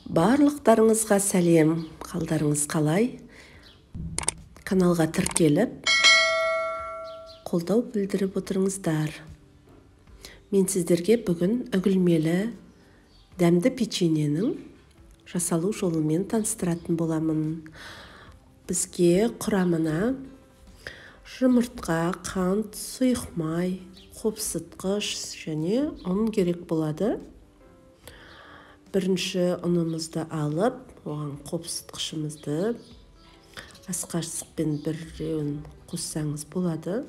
Барлықтарыңызға сәлем, қалдарыңыз қалай? Каналға тіркеліп, қолдау білдіріп отырыңыздар. Мен сіздерге бүгін үгілмелі дәмді печеньенің жасалу жолымен таныстыратын боламын. Бізге құрамына жұмыртқа, қант, сұйық май, қопсытқыш және ұн керек болады. Бірінші ұнымызды алып, оған қопсытқышымызды ас қасықпен біреуін қоссаңыз болады.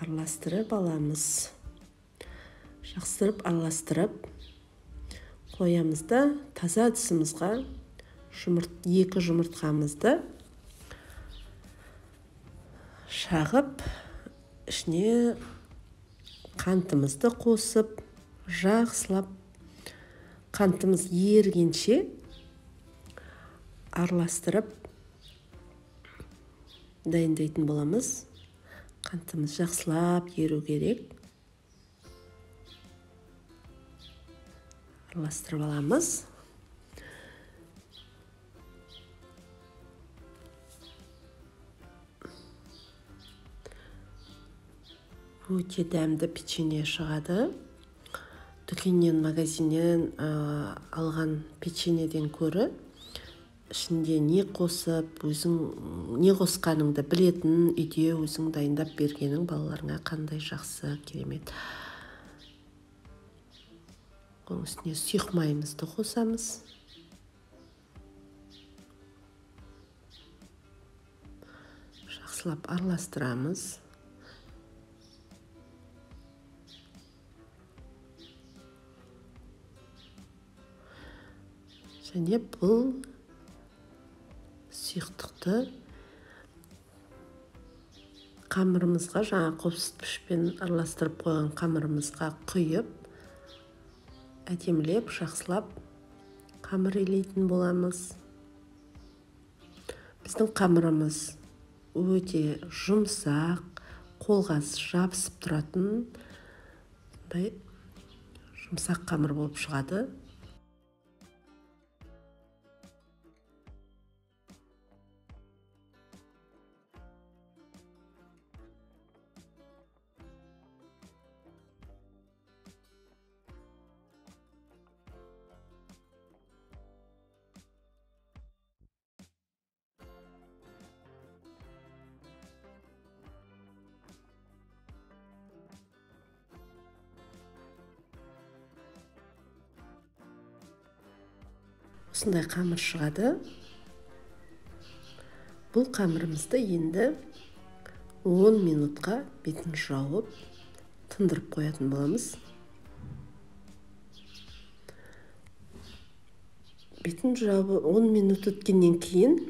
Араластырып аламыз. Жақсырып араластырып қоямыз да таза ыдысымызға екі жұмыртқамызды шағып, ішіне қантымызды қосып, жақсылап қантымыз ергенше араластырып дайындайтын боламыз. Қантымыз жақсылап еру керек. Араластырып аламыз. Өте дәмді печенье шығады. Дүкеннен, магазиннен алған печеньеден көрі ішінде не қосып, өзің не қосқаныңды білетін, үйде өзің дайындап бергенің балаларыңа қандай жақсы, керемет. Оның үстіне сұйық майымызды қосамыз. Жақсылап араластырамыз. Және бұл сұйықтықты қамырымызға, жаңа қопсытқышпен араластырып қойған қамырымызға құйып, әдемілеп, жақсылап қамыр илейтін боламыз. Біздің қамырымыз өте жұмсақ, қолға жабысып тұратын жұмсақ қамыр болып шығады. Осындай қамыр шығады. Бұл қамырымызды енді 10 минутқа бетін жауып, тындырып қоятын боламыз. Бетін жауып 10 минут өткеннен кейін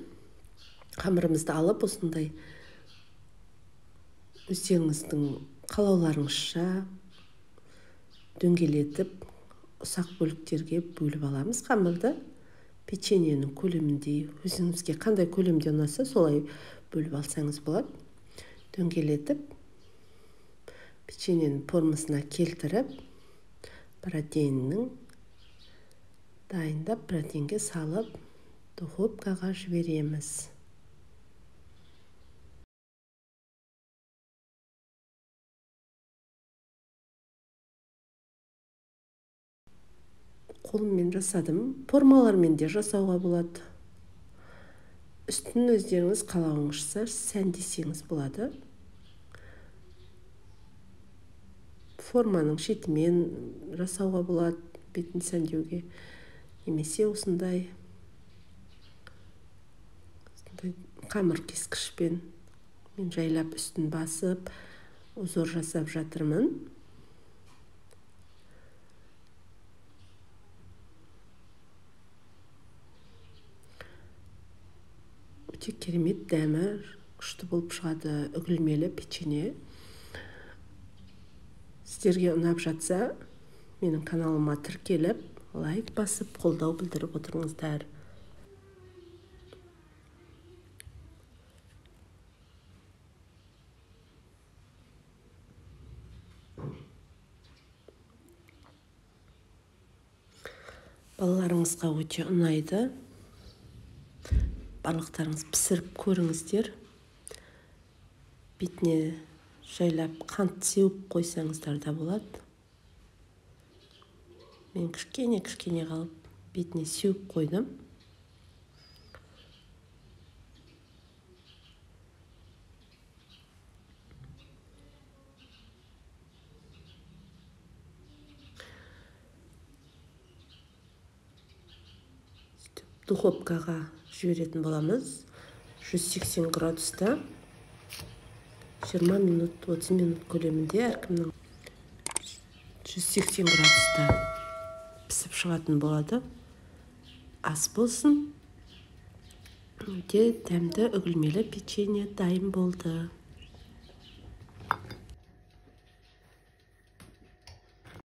қамырымызды алып, осындай өздеріңіздің қалауларыңызша дөңгелетіп, ұсақ бөліктерге бөліп аламыз қамырды. Печеньенің көлеміндей, өзіңізге қандай көлемде ұнаса, солай бөліп алсаңыз болады. Дөңгелетіп, печеньенің формасына келтіріп, протеиннің дайындап, протеинге салып, духовкаға жібереміз. Қолыммен жасадым. Формалармен де жасауға болады. Үстін өздеріңіз қалауыңызша сәндесеңіз болады. Форманың шетімен жасауға болады, бетін сәндеуге. Немесе осындай қамыр кескішпен мен жайлап үстін басып, узор жасап жатырмын. Өте керемет дәмі күшті болып шығады үгілмелі печенье. Сіздерге ұнап жатса, менің каналыма тіркеліп, лайк басып, қолдау білдіріп отырыңыздар. Балаларыңызға өте ұнайды. Барлықтарыңыз пісіріп көріңіздер. Бетіне жайлап қант сеуіп қойсаңыздар да болады. Мен кішкене-кішкене қалып бетіне сеуіп қойдым. Духовкаға жіберетін боламыз. 180 градуста 20 минут, 30 минут көлемінде әркімнің 180 градуста пісіп шығатын болады. Ас болсын. Өте дәмді үгілмелі печенье дайын болды.